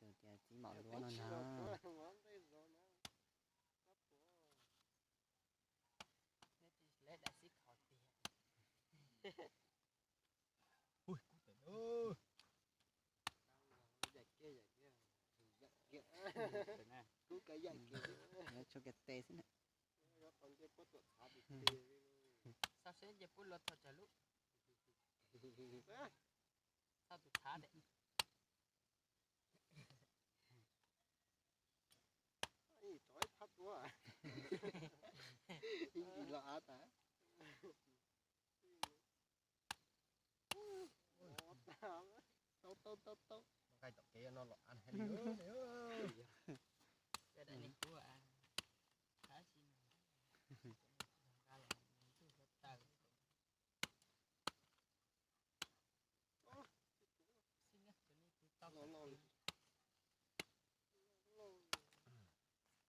Tias txiv maum luav no na. Neb tsis leb daim xib khov tiag. Ui, kub tes. Kub kav yam kiag. Tshuav kiag tes xwb na. Xauj seb nce puab luag thaum tsawg lub. Xauj tus thav de. Ib phab tuab. Ib ntsis los av tas. Tau tau tau tau. Nqaij tom kev no los av li. Daim ne kub.